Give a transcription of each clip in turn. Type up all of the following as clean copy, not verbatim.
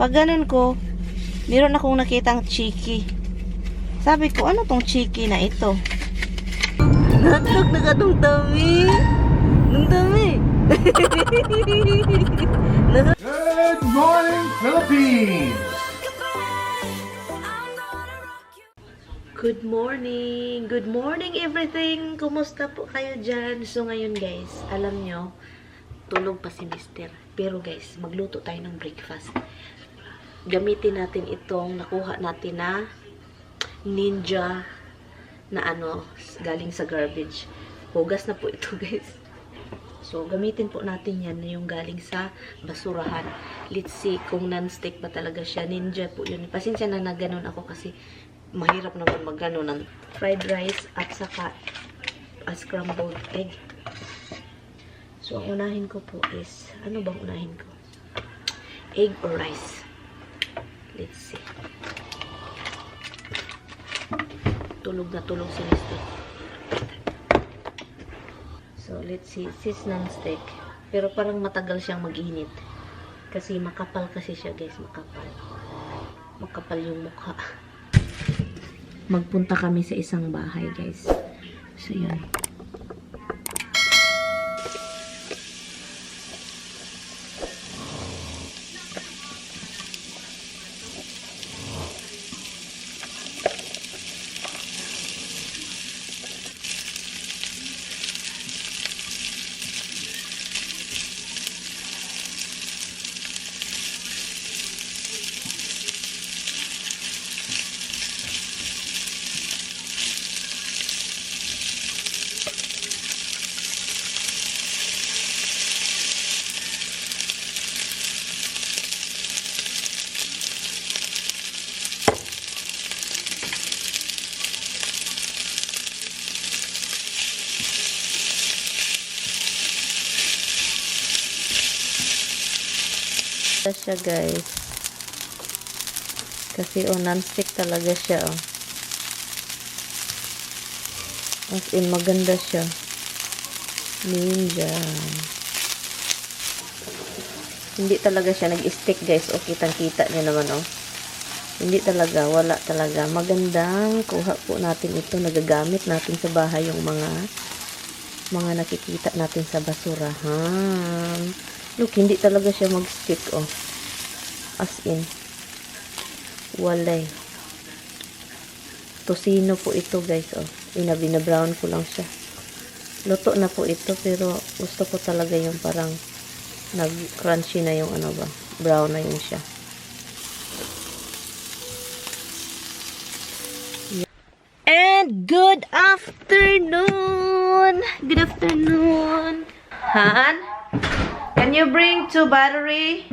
Pag ganun ko, meron akong nakitang chiki. Sabi ko, "Ano tong chiki na ito?" Natlog na ka tong dami. Ang dami. Good morning, Philippines! Good morning! Good morning, everything! Kumusta po kayo dyan? So ngayon, guys, alam nyo, tulog pa si Mister. Pero guys, magluto tayo ng breakfast. Gamitin natin itong nakuha natin na Ninja na ano, galing sa garbage. Hugas na po ito, guys. So, gamitin po natin yan na yung galing sa basurahan. Let's see kung non-stick ba talaga siya. Ninja po yun. Pasensya na na ganun ako kasi mahirap naman mag-gano'n ng fried rice at saka a scrambled egg. So, ang unahin ko po is, ano bang unahin ko? Egg or rice? Let's see. Tulog na tulog si Mister. So, let's see. Sis, non-stick. Pero parang matagal siyang mag-init. Kasi makapal kasi siya, guys. Makapal. Makapal yung mukha. Magpunta kami sa isang bahay, guys. So, yun. Siya, guys. Kasi oh, non-stick talaga siya, oh. As in, maganda siya. Ninja. Hindi talaga siya nag-stick, guys. O, kitang-kita niyo naman, oh. Hindi talaga, wala talaga. Magandang kuha po natin ito. Nagagamit natin sa bahay yung mga nakikita natin sa basurahan. Look, hindi talaga siya mag-stick, oh. As in. Walay. Tocino po ito, guys, oh. Ina-brown ko lang siya. Luto na po ito, pero gusto ko talaga yung parang nag-crunchy na yung ano ba. Brown na yun siya. And good afternoon! Good afternoon! Han? Can you bring two battery?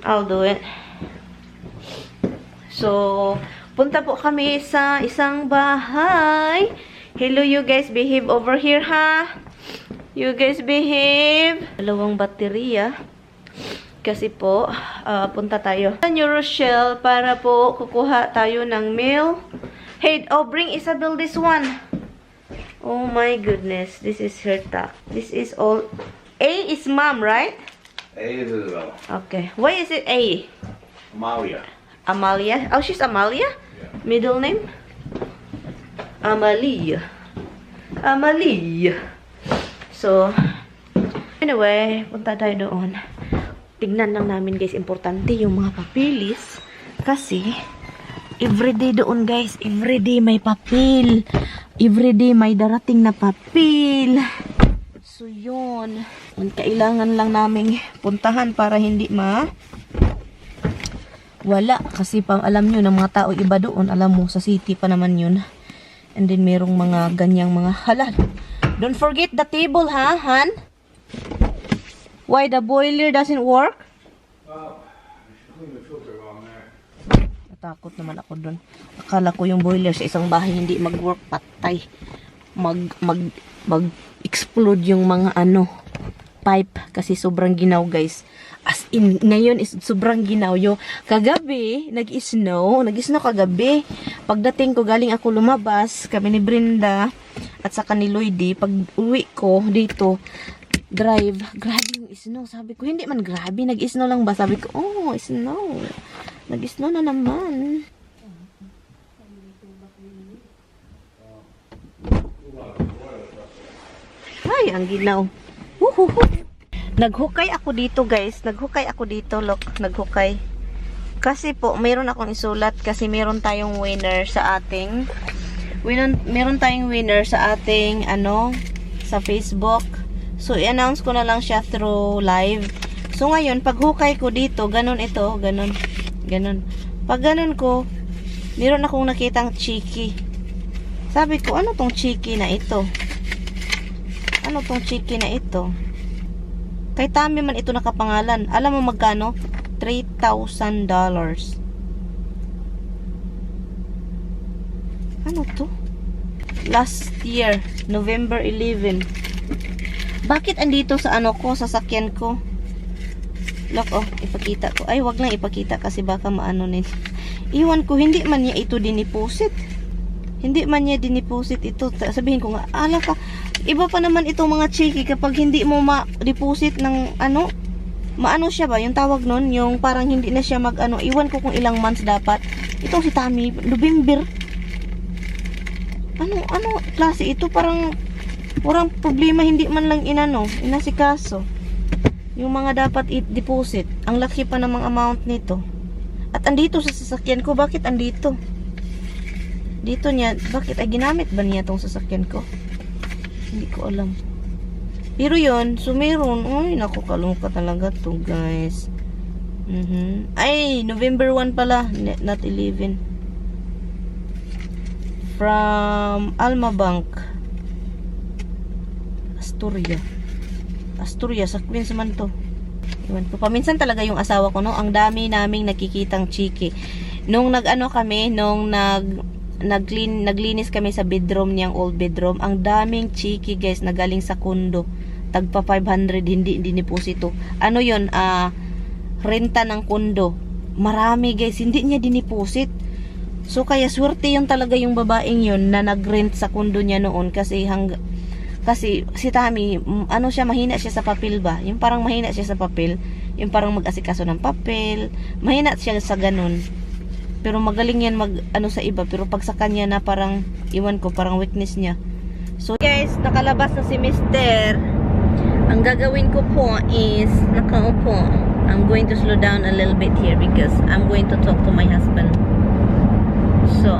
I'll do it. So, punta po kami sa isang bahay. Hello, you guys. Behave over here, ha? You guys behave. Dalawang baterya. Kasi po, punta tayo sa New Rochelle para po kukuha tayo ng mail. Hey, oh, bring Isabel this one. Oh my goodness. This is her tag. This is all. A is mom, right? A is Isabella. Okay. Why is it A? Amalia. Amalia? Oh, she's Amalia? Yeah. Middle name? Amalia. Amalia. So, anyway, punta tayo doon. Tignan lang namin, guys, importante yung mga papeles. Kasi, everyday doon, guys. Everyday may papel. Everyday may darating na papel. So, yun. Ang kailangan lang naming puntahan para hindi ma wala. Kasi pang alam nyo, ng mga tao iba doon. Alam mo, sa city pa naman yun. And then, merong mga ganyang mga halal. Don't forget the table, ha, Han? Why the boiler doesn't work? Well, I should clean the filter on there. Natakot naman ako doon. Akala ko yung boiler sa isang bahay hindi mag-work, patay. Mag-explode yung mga ano, pipe kasi sobrang ginaw, guys. As in, ngayon is sobrang ginaw. Yo, kagabi, nag-snow. Nag-snow kagabi. Pagdating ko, galing ako lumabas, kami ni Brenda at saka ni Lloydie. Pag uwi ko dito, Drive. Grabe yung snow. Sabi ko, hindi man grabe. Nag-snow lang ba? Sabi ko, oh, snow. Nag-snow na naman. Ay, ang ginaw. Huhuhu. Naghukay ako dito, guys. Naghukay ako dito, look. Naghukay. Kasi po, mayroon akong isulat kasi meron tayong winner sa ating ano sa Facebook. So i-announce ko na lang siya through live. So ngayon, pag hukay ko dito, ganun ito, ganun. Ganun. Pag ganun ko, meron akong nakitang chiki. Sabi ko, "Ano tong chiki na ito? Ano tong chiki na ito?" Kay Tami man ito nakapangalan. Alam mo magkano? $3,000. Ano to? Last year, November 11. Bakit andito sa ano ko, sasakyan ko? Look, oh, ipakita ko. Ay, wag lang ipakita kasi baka maano nin. Iwan ko, hindi man niya ito diniposit. Hindi man niya diniposit ito. Sabihin ko nga, ala ka, iba pa naman itong mga chiki kapag hindi mo ma-deposit ng ano, maano siya ba, yung tawag nun, yung parang hindi na siya mag ano, iwan ko kung ilang months dapat. Itong si Tami, November. Ano, ano klase ito? Parang, walang problema, hindi man lang inano, inasikaso. Yung mga dapat i-deposit. Ang laki pa namang amount nito. At andito sa sasakyan ko, bakit andito? Dito niya, bakit ay ginamit ba niya tong sasakyan ko? Hindi ko alam. Pero yun, so meron. Uy, naku, kalungka talaga to, guys. Ay, November 1 pala, not 11. From Alma Bank. Astoria. Astoria, sa Queens man to. Iwan ko. Paminsan talaga yung asawa ko, no? Ang dami naming nakikitang chiki. Nung nag-ano kami, nung nag nag-clean, naglinis kami sa bedroom niyang old bedroom, ang daming chiki, guys, na galing sa condo. Tagpa 500, hindi diniposito. Ano yun? Ah, renta ng condo. Marami, guys, hindi niya diniposit. So kaya swerte yung talaga yung babaeng yun na nag-rent sa condo niya noon kasi si Tami, ano siya, mahina siya sa papel ba? Yung parang mahina siya sa papel, yung parang mag-asikaso ng papel, mahina siya sa ganun. Pero magaling yan mag ano sa iba, pero pag sa kanya na parang iwan ko, parang weakness niya. So guys, nakalabas na si Mister. Ang gagawin ko po is nakaupo. I'm going to slow down a little bit here because I'm going to talk to my husband. So,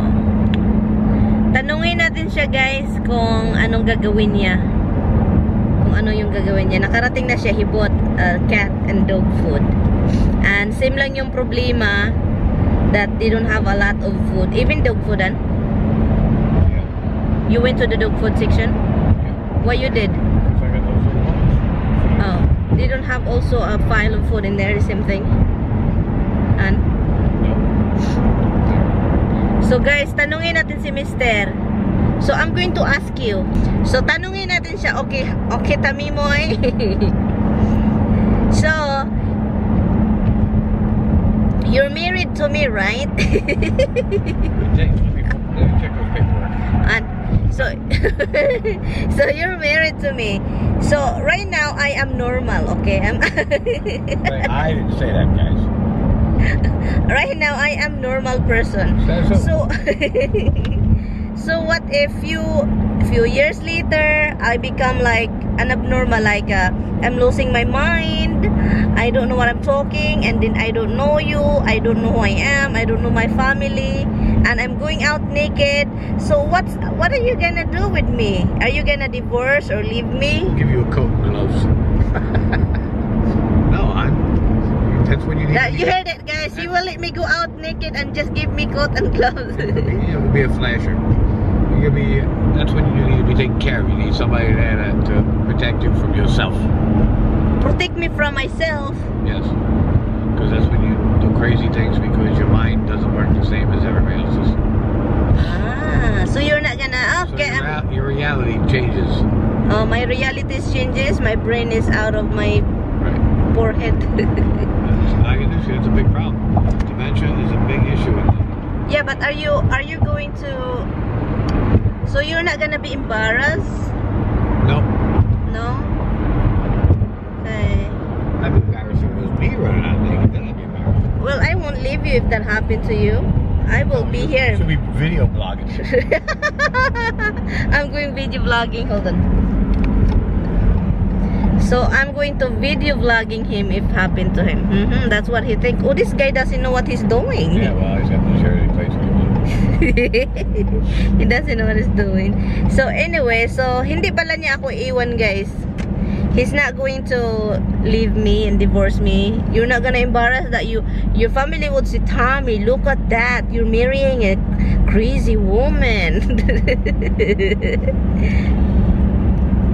tanungin natin siya, guys, kung anong gagawin niya. Kung ano yung gagawin niya. Nakarating na siya, he bought cat and dog food. And same lang yung problema that they don't have a lot of food. Even dog food, and Yeah. you went to the dog food section? What you did? So I got those little ones. Oh, they don't have also a pile of food in there, the same thing. And No. So guys, tanungin natin si Mister. So I'm going to ask you. So tanungin natin siya, okay Tamimoy. So you're married to me, right? Let me check those paperwork. And so you're married to me. So right now I am normal, okay? I'm Wait, I didn't say that, guys. Right now I am normal person. Says who? So what if you few years later I become like an abnormal, like I'm losing my mind, I don't know what I'm talking, and then I don't know you, I don't know who I am, I don't know my family, and I'm going out naked. So what are you gonna do with me? Are you gonna divorce or leave me? Give you a coat and gloves. No, I'm. That's when you need. That, you heard it, guys. He will let me go out naked and just give me coat and gloves. Yeah, it will be a flasher. You're gonna be. That's when you need to be taken care of. You need somebody there to protect you from yourself. Protect me from myself? Yes, because that's when you do crazy things because your mind doesn't work the same as everybody else's. Ah, so you're not gonna So okay. your reality changes. Oh, my reality changes. My brain is out of my forehead. It's not an issue. It's a big problem. Dementia is a big issue. Yeah, but are you going to? So you're not gonna be embarrassed? No. No. you if that happened to you. I will be here. Should be video blogging. I'm going video vlogging. Hold on. So I'm going to video vlogging him if happened to him. That's what he think. Oh, this guy doesn't know what he's doing. Yeah, well, he's at the charity place. He doesn't know what he's doing. So anyway, so hindi pala niya ako iwan, guys. He's not going to leave me and divorce me. You're not gonna embarrass that your family would say, "Tommy, look at that. You're marrying a crazy woman."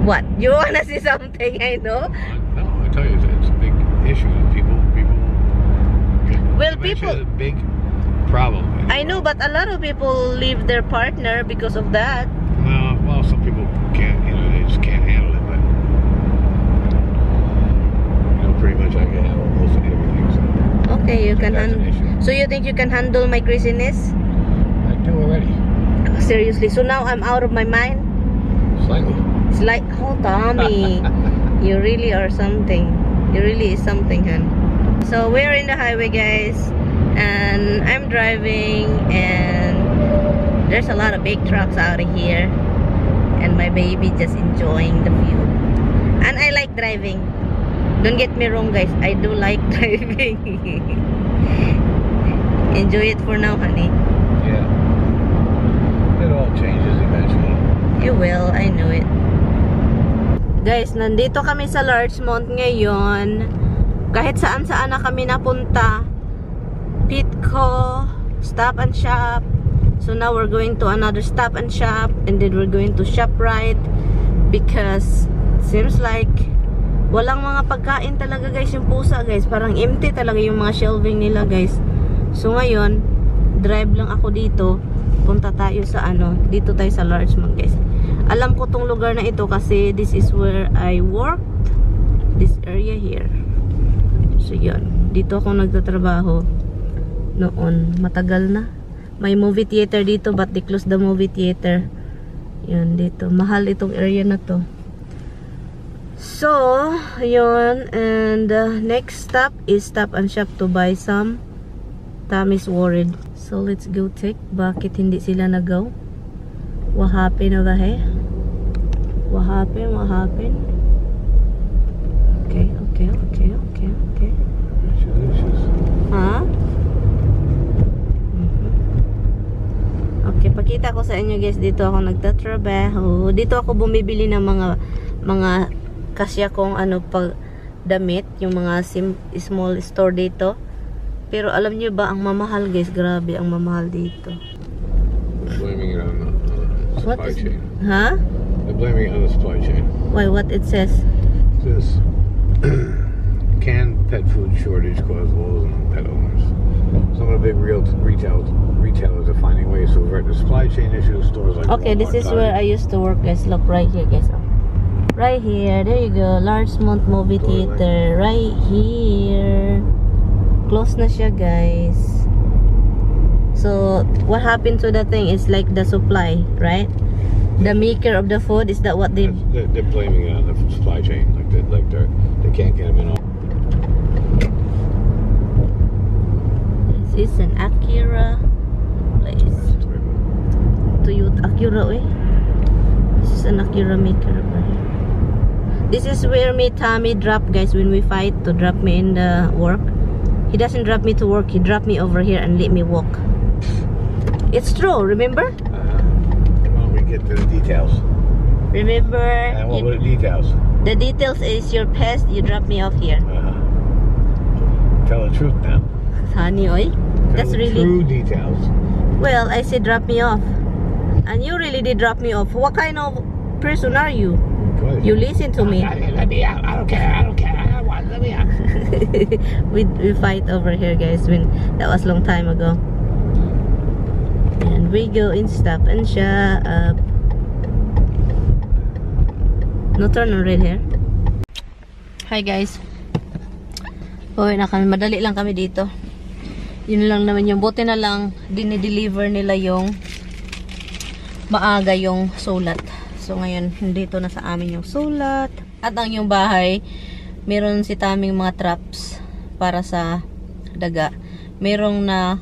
What? You wanna see something, I know? No, I tell you, it's a big issue. People get Well, dementia people is a big problem in the I know, world. But a lot of people leave their partner because of that. No, well, some people can't, they just can't handle it. But pretty much I can handle most of everything. So Okay, you can that's an handle. Issue. So you think you can handle my craziness? I do already. Seriously. So now I'm out of my mind. Slightly. It's like, oh, Tommy, you really are something. You really is something, hun. So we're in the highway, guys, and I'm driving, and there's a lot of big trucks out of here, and my baby just enjoying the view. And I like driving. Don't get me wrong, guys. I do like driving. Enjoy it for now, honey. Yeah. It all changes eventually. You will, I know it. Guys, nandito kami sa Larchmont ngayon. Kahit saan-saan na kami napunta. Pitco, Stop and Shop. So now we're going to another Stop and Shop and then we're going to ShopRite because seems like walang mga pagkain talaga, guys, yung pusa, guys. Parang empty talaga yung mga shelving nila, guys. So ngayon, drive lang ako dito. Punta tayo sa ano, dito tayo sa Larchmont, guys. Alam ko tong lugar na ito kasi this is where I worked. This area here. So yun, dito ako nagtatrabaho noon. Matagal na. May movie theater dito but they closed the movie theater. Yun, dito. Mahal itong area na to. So, yun. And next stop is Stop and Shop to buy some. Tommy's worried. So, let's go check. Bakit hindi sila nag-go? What happened over here? What happened? What happened? Okay. Issues. Ha? Okay, pakita ko sa inyo, guys, dito ako nagtatrabaho. Dito ako bumibili ng mga kasya kong ano pag damit, yung mga small store dito. Pero alam niyo ba ang mamahal, guys, grabe ang mamahal dito. Blaming it on the What supply is chain. Huh? They're blaming it on the supply chain. Why, what it says? This canned pet food shortage caused woes among pet owners. Some of the big real retailers are finding ways to avert the supply chain issues. Stores like Okay, this Walmart, is where I Target. Used to work, guys. Look right here, guys. Oh. Right here. There you go. Larchmont Movie Stores like- Theater. Right here. Close na siya, guys. So, what happened to the thing is like the supply, right? The maker of the food, is that what they They're blaming it on the supply chain. Like they can't get them in all. This is an Acura place. Toyota Acura, eh. This is an Acura maker over here. This is where me Tommy drop, guys, when we fight to drop me in the work. He doesn't drop me to work, he drop me over here and let me walk. It's true, remember? Why don't we get to the details? Remember? And what were the details? The details is your pest, you drop me off here. Tell the truth now. Honey, oi. Tell That's the really true details. Well, I said drop me off. And you really did drop me off. What kind of person are you? Because You listen to me. Let me out. I don't care. I don't care. I want. Let me out. We fight over here, guys, when that was long time ago. And we go in Stop and Shop. No turn on red here. Hi, guys. Uwi na kami. Madali lang kami dito. Yun lang naman yung buti na lang dinideliver nila yung maaga yung sulat. So ngayon, dito na sa amin yung sulat. At ang yung bahay, meron si Taming mga traps para sa daga. Merong na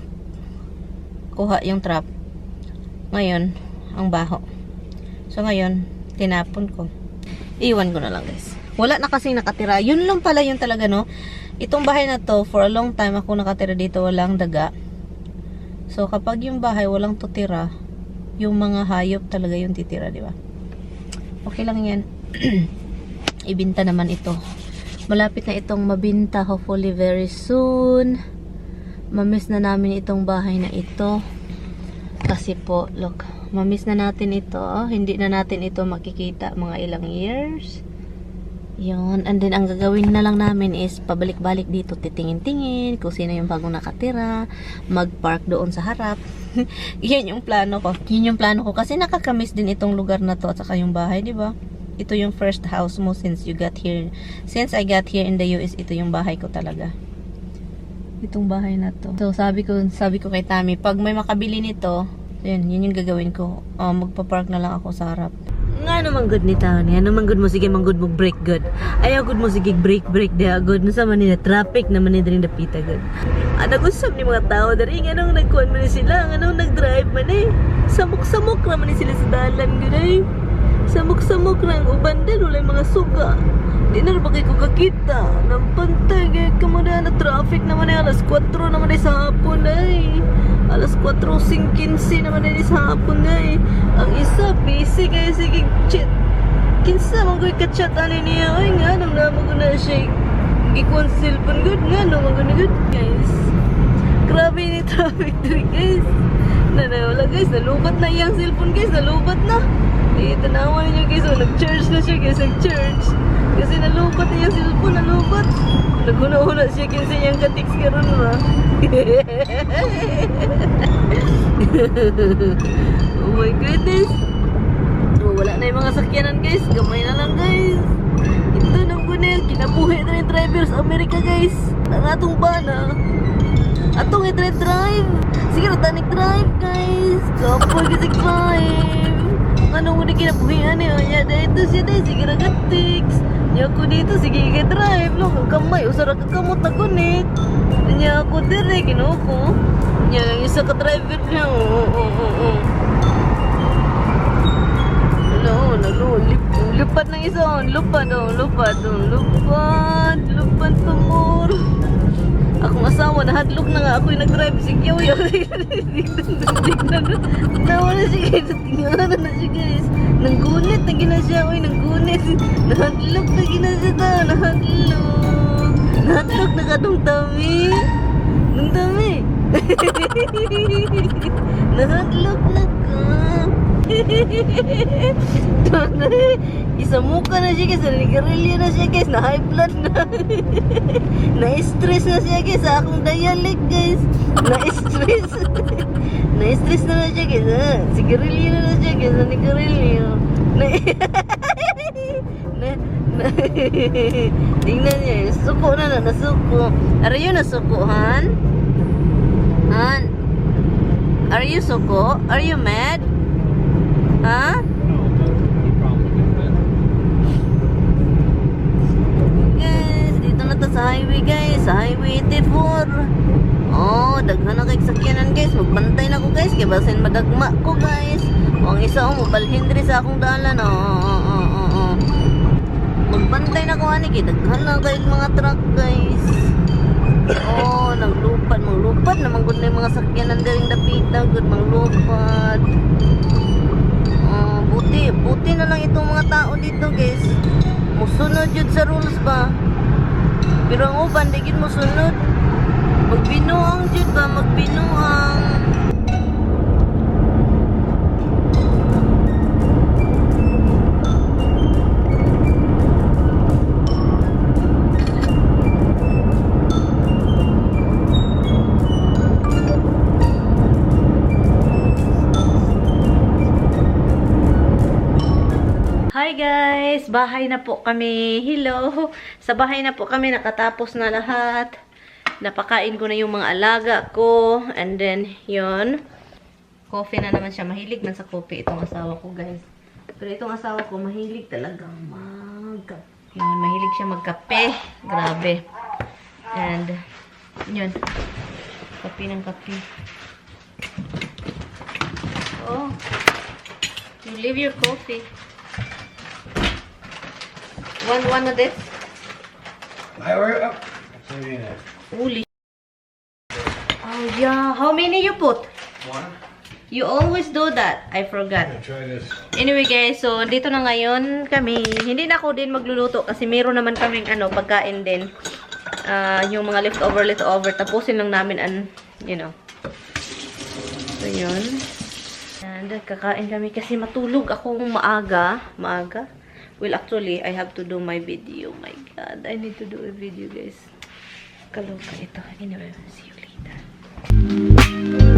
kuha yung trap. Ngayon, ang baho. So, ngayon, tinapon ko. Iwan ko na lang, guys. Wala na kasing nakatira. Yun lang pala yun talaga, no? Itong bahay na to, for a long time ako nakatira dito, walang daga. So, kapag yung bahay walang tutira, yung mga hayop talaga yung titira, di ba? Okay lang yan. Ibinta naman ito. Malapit na itong mabinta, hopefully very soon. Mamiss na namin itong bahay na ito. Kasi po, look, mamiss na natin ito. Oh. Hindi na natin ito makikita mga ilang years. Yun. And then, ang gagawin na lang namin is pabalik-balik dito, titingin-tingin kung sino yung bagong nakatira, mag-park doon sa harap. Yan yung plano ko. Yun yung plano ko. Kasi nakakamiss din itong lugar na to at saka yung bahay, di ba? Ito yung first house mo since you got here. Since I got here in the US, ito yung bahay ko talaga. Itong bahay na to. So, sabi ko kay Tammy, pag may makabili nito, yun, yun yung gagawin ko. Magpa-park na lang ako sa harap. Nga naman good ni tao niya. Naman good mo sige man good mo break good. Ayaw good mo sige break break diha good. Nasa man ni traffic naman ni dring dapita good. At usab ni mga tao diri nganong nagkuan man ni sila, nganong nag-drive man eh. Samok-samok ra man ni sila sa dalan gud ay. Samok-samok ra ang uban din walay mga suga. Di na ra ba kay ko kakita. Nampantay kay kamo na na traffic naman ay alas 4 naman ay sa hapon ay. Alas 4:15 naman ay sa hapon ay. Ang isa busy kay sige chat. Kinsa man ko'y ka-chat ani niya oy nga nang namo ko na siya gikuan cellphone good nga no man gud good guys. Grabe ni traffic diri guys. Na wala guys, nalubat na iyang cellphone guys, nalubat na. Di tanawan ninyo guys, oh, nag-charge na siya guys, nag-charge. Kasi nalubat na iyang cellphone, nalubat. Naghuna-huna siya kinsa iyang ka-text karon ra. Oh my goodness. Oh, wala na yung mga sakyanan guys, gamay na lang guys. Ito nang gunil, kinabuhi na yung driver sa Amerika guys. Ang atong bana. Atong i-drive. Sige, tanik drive guys. Kapoy kasi drive. Anong muna kinabuhian niya? Ya, dito siya dahil. Sige, ragatix. Nya ako dito, sige, i-drive. Look, ang kamay, usara ka kamot na kunit. Nya ako dire, kinuha ko. Nya, ang isa ka driver niya. Oo. Ano, ano, lupad ng isa, oh. Lupad, oh, lupad, oh, lupad, lupad pa more. Akong asawa, nahadlok na nga ako yung nag-drive. Sige, yaw, yaw. Nawa na siya, guys. Tingnan na siya, guys. Nanggunit na gina siya, oy, nanggunit. Nahadlok na gina siya ta, nahadlok. Nahadlok na ka tong tami. Nung tami. Nahadlok na ka. Isamuka na siya guys, nanigarilyo na siya guys, na high blood na. Na-stress na siya guys sa akong dialect guys. Na-stress. Na-stress na na siya guys. Ah, sigarilyo na na siya guys, nanigarilyo. Na, na, tingnan niya, suko na na, nasuko. Are you nasuko, Han? Han? Are you suko? Are you mad? Huh? No, no problem with that. Guys, dito na to sa highway guys, sa highway 84. Oh, daghan na kay sakyanan guys. Magbantay na ko guys, kay basin madagma ko guys. O, ang isa oh, mobalhin diri sa akong dalan. Oh. Magbantay na ko ani kay daghan na kay mga truck guys. Oh, naglupad, manglupad naman gud na yung mga sakyanan diring dapita, gud manglupad. Oh, buti, buti na lang itong mga tao dito guys. Musunod jud sa rules ba? Pero ang uban, di gid musunod. Magbinuang jud ba? Magbinuang. Hi guys! Bahay na po kami. Hello! Sa bahay na po kami. Nakatapos na lahat. Napakain ko na yung mga alaga ko. And then, yun. Coffee na naman siya. Mahilig man sa coffee itong asawa ko, guys. Pero itong asawa ko, mahilig talaga mag... Yun, mahilig siya magkape. Grabe. And, yun. Kape ng kape. Oh. You leave your coffee. Want one of this? I order up. Holy. Oh yeah. How many you put? One. You always do that. I forgot. I'm gonna try this. Anyway guys, so dito na ngayon kami. Hindi na ako din magluluto kasi meron naman kaming ano, pagkain din. Ah, yung mga leftover, leftover. Tapusin lang namin an. So, yun. And kakain kami kasi matulog akong maaga. Maaga? Well, actually, I have to do my video. My God, I need to do a video, guys. Kaloka ito. Anyway, see you later.